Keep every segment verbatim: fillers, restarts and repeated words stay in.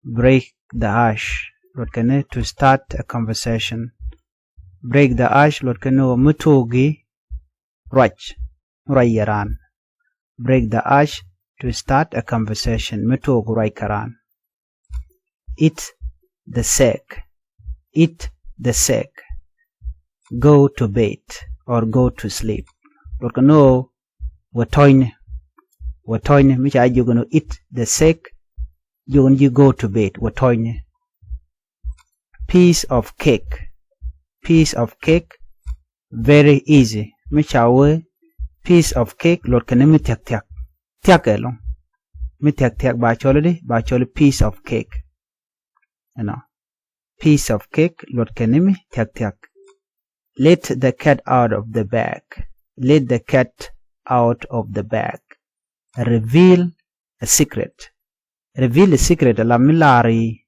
Break the ice. Luɔt kɛn ni to start a conversation. Break the ice. Luɔt kɛn ni ɣöö mi tuɔɔk i̱ ruac, mi ruac yɛ raan. Break the ice to start a conversation. Mi tuɔɔk ruac kɛ raan. Eat the cake. Eat the cake. Go to bed or go to sleep. Luɔt kɛn ni ɣöö wä tɔ̱ɔ̱cni. Wä tɔ̱ɔ̱cni. Mi ca jiök ɛn ɣöö eat the cake, jiök ɛn ji̱ go to bed. Wä tɔ̱ɔ̱cni. Piece of cake. Piece of cake. Very easy. Mi ca wee piece of cake, luɔt kɛn ni mi thia̱k thia̱k. Thia̱k ɛlɔ̱ŋ. Mi thia̱k thia̱k ba cɔl i̱di, ba cɔl i̱ piece of cake. You know. Piece of cake, luɔt kɛn ni mi thia̱k thia̱k. Let the cat out of the bag. Let the cat out of the bag. Reveal a secret. Reveal a secret, ala mi lar i̱,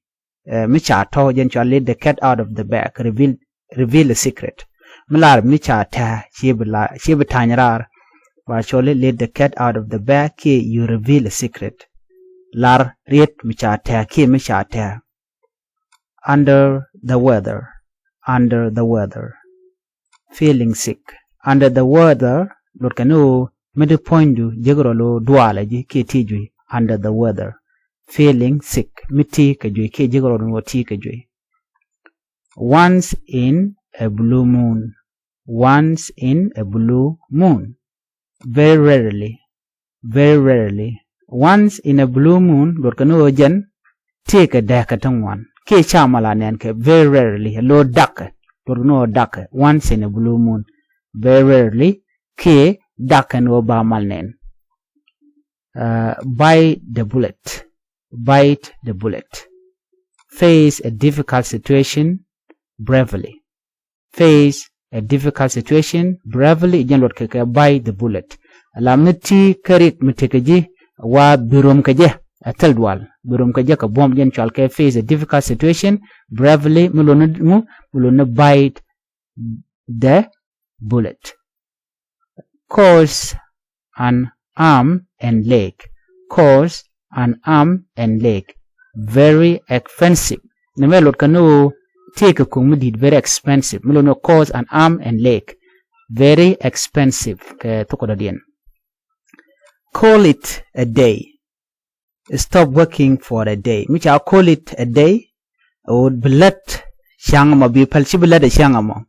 eh, mi ca tɔ̱, jɛn cɔal let the cat out of the bag. Reveal, reveal a secret. Mi lar mi ca tɛ̱̈ɛ̱̈, /ci bi la, /ci bi ta̱ny raar. Ba cɔl i̱ let the cat out of the bag, kiɛ you reveal a secret. Lar riet mi ca tɛ̱̈ɛ̱̈, kiɛ mi ca tɛ̱̈ɛ̱̈. Under the weather. Under the weather. Feeling sick. Under the weather, luɔt kɛn ni ɣöö mi ti puɔ̱nydu jek rɔ lo duaalɛ ji̱ kiɛ ti juey. Under the weather. Feeling sick. Mi ti kɛ juey kiɛ jek rɔ lo ti kɛ juey. Once in a blue moon. Once in a blue moon. Very rarely. Very rarely. Once in a blue moon, luɔt kɛn ni ɣöö jɛn tëëkɛ dääkɛ ti ŋuan. Kiɛ ca mal a nɛn kɛ very rarely, lo da̱kɛ. Luɔt kɛn ni ɣöö da̱kɛ. Once in a blue moon. Very rarely, kiɛ da̱kɛ ni ɣöö ba mal nɛn. Uh, bite the bullet. Bite the bullet. Face a difficult situation bravely. Face a difficult situation bravely, jɛn luɔt kɛ kɛ bite the bullet. Ala mi ti kä riɛk mi tekɛ ji̱, wa bi rom kɛ jɛ a thil dual. Bi rom kɛ jɛ kɛ buɔ̱m, jɛn cɔal kɛ face a difficult situation bravely, mi luɔt ni ŋu, mi luɔt ni bite the bullet. Cost an arm and leg. Cost an arm and leg. Very expensive. Nɛmɛ luɔt kɛn ni ɣöö tëëkɛ ko̱k mi di̱i̱t, very expensive. Mi luɔt ni ɣöö cost an arm and leg. Very expensive. Kɛ thok kɛ dɔ̱diɛn. Call it a day. Stop working for a day. Mi ca call it a day, ɛ ɣöö bi lät cäŋ ɛmɔ, bi päl, /ci bi lät ɛ cäŋ ɛmɔ.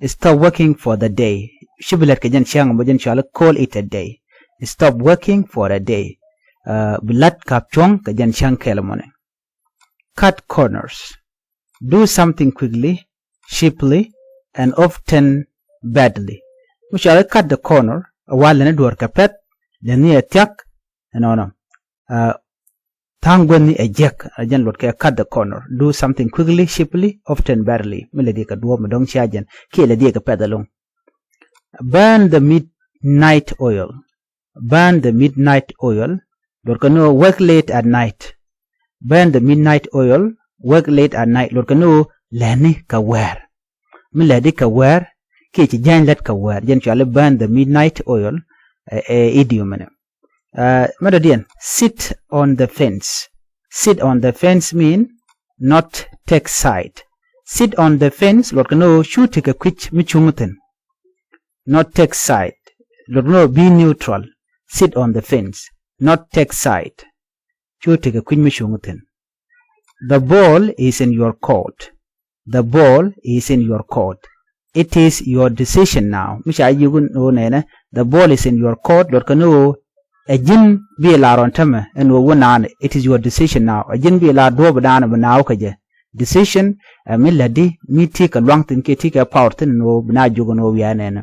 Stop working for the day. /Ci bi lät kɛ jɛn cäŋ ɛmɔ, jɛn cɔal i̱ call it a day. Stop working for a day. Uh, bi lät ka̱p cuɔ̱ŋ kɛ jɛn cäŋ kɛl ɛmɔni. Cut corners. Do something quickly, cheaply, and often badly. Mi cɔal i̱ cut the corner, ɛ wa lätni duɔ̱ɔ̱r kɛ pɛ̈th, lätni ɛ thia̱k, ɛnɔnɔ. Uh, tha̱a̱ŋ guäthni ɛ jiäk, ɛ jɛn luɔt kɛ cut the corner. Do something quickly, cheaply, often badly. Mi lätdi kɛ duɔ̱ɔ̱p mi dɔ̱ŋ cia jɛn, kiɛ lätdi kɛ pɛ̈th ɛlɔ̱ŋ. Burn the midnight oil. Burn the midnight oil. Luɔt kɛn ni ɣöö work late at night. Burn the midnight oil. Work late at night. Luɔt kɛn ni ɣöö lätni kɛ wäär. Mi lätdi kɛ wäär, kiɛ ci jäny lät kɛ wäär, jɛn cɔal i̱ burn the midnight oil, ɛ, ɛ idiom ɛnɛ. Uh, mɛ dɔ̱diɛn, sit on the fence. Sit on the fence mean not take side. Sit on the fence, luɔt kɛn ni ɣöö cu tekɛ kui̱c mi cuŋ thi̱n. Not take side. Luɔt kɛn ni ɣöö be neutral. Sit on the fence. Not take side. Cu tekɛ kui̱c mi cuŋ thi̱n. The ball is in your court. The ball is in your court. It is your decision now. Mi ca jiök ni ɣöö nɛnɛ, the ball is in your court, luɔt kɛn ni ɣöö ɛ ji̱n bi lar ɛn täämɛ, ɛn ɣöö wä naan. It is your decision now. Ɛ ji̱n bi lar duɔ̱ɔ̱p dan bi naaw kɛ jɛ. Decision, ɛ mi lätdi mi tekɛ lua̱ŋ thi̱n kiɛ tekɛ power thi̱n, ɛn ɣöö bi na jiök ɛn ɣöö wiaa nɛnɛ.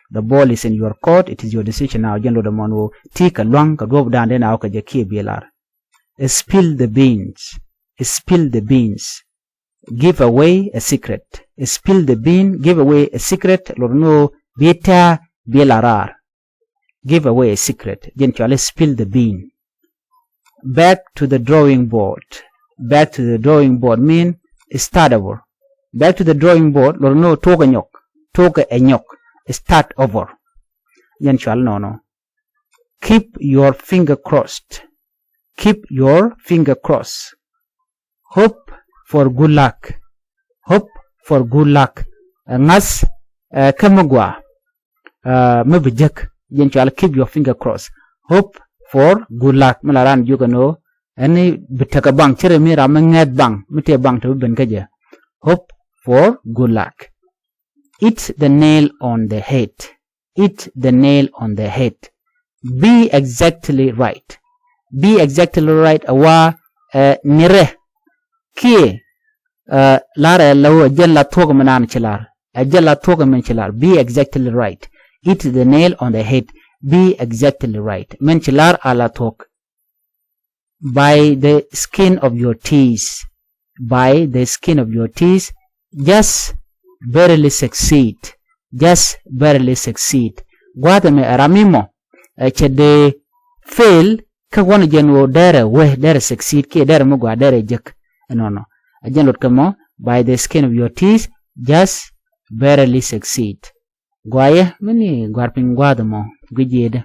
The ball is in your court, it is your decision now. Jɛn luɔt ɛmɔ ɛn ɣöö tekɛ lua̱ŋ kɛ duɔ̱ɔ̱p dan dee naaw kɛ jɛ kiɛ bi lar. Spill the beans. Spill the beans. Give away a secret. Spill the bean, give away a secret. Luɔt ni ɣöö bi tɛ̱̈ɛ̱̈, bi lar raar. Give away a secret. Jɛn cɔal i̱ spill the bean. Back to the drawing board. Back to the drawing board mean start over. Back to the drawing board, luɔt ni ɣöö tuɔɔk ɛ nyɔk. Tuɔɔk ɛ nyɔk. Start over. Jɛn cɔal nɔnɔ. Keep your finger crossed. Keep your finger crossed. Hope for good luck. Hope for good luck. Ɛ ŋa̱th ɛ kä mi gɔaa ɛ mi bi jek. Jɛn cɔal keep your finger crossed. Hope for good luck. Mi la ran jiök ɛn ɣöö ɛn bi tekɛ baŋ, ce̱t ɛ mi ram mi ŋɛth baŋ, mi tëë baŋ te bi ben kä jɛ. Hope for good luck. Hit the nail on the head. Hit the nail on the head. Be exactly right. Be exactly right. Ɛ wa ɛ nirɛ kiɛ ɛ lar ɛ la wä jɛn la thuɔk mi naan ci lar. Ɛ jɛn la thuɔk mi ci lar. Be exactly right. Hit the nail on the head. Be exactly right. Min ci lar a la thuɔk. By the skin of your teeth. By the skin of your teeth. Just barely succeed. Just barely succeed. Gua̱a̱th ɛmɛ ɛ ram mi mɔ ɛ cɛ dee fail kä wanɛ jɛn ɣöö derɛ wee, derɛ succeed kiɛ derɛ mi gɔaa, derɛ jek. Ɛnɔnɔ ɛ jɛn lot kɛ mɔ, by the skin of your teeth, just barely succeed. Gɔaa yɛ mi ni gɔaa piny gua̱a̱th ɛmɔ guic yɛ dee.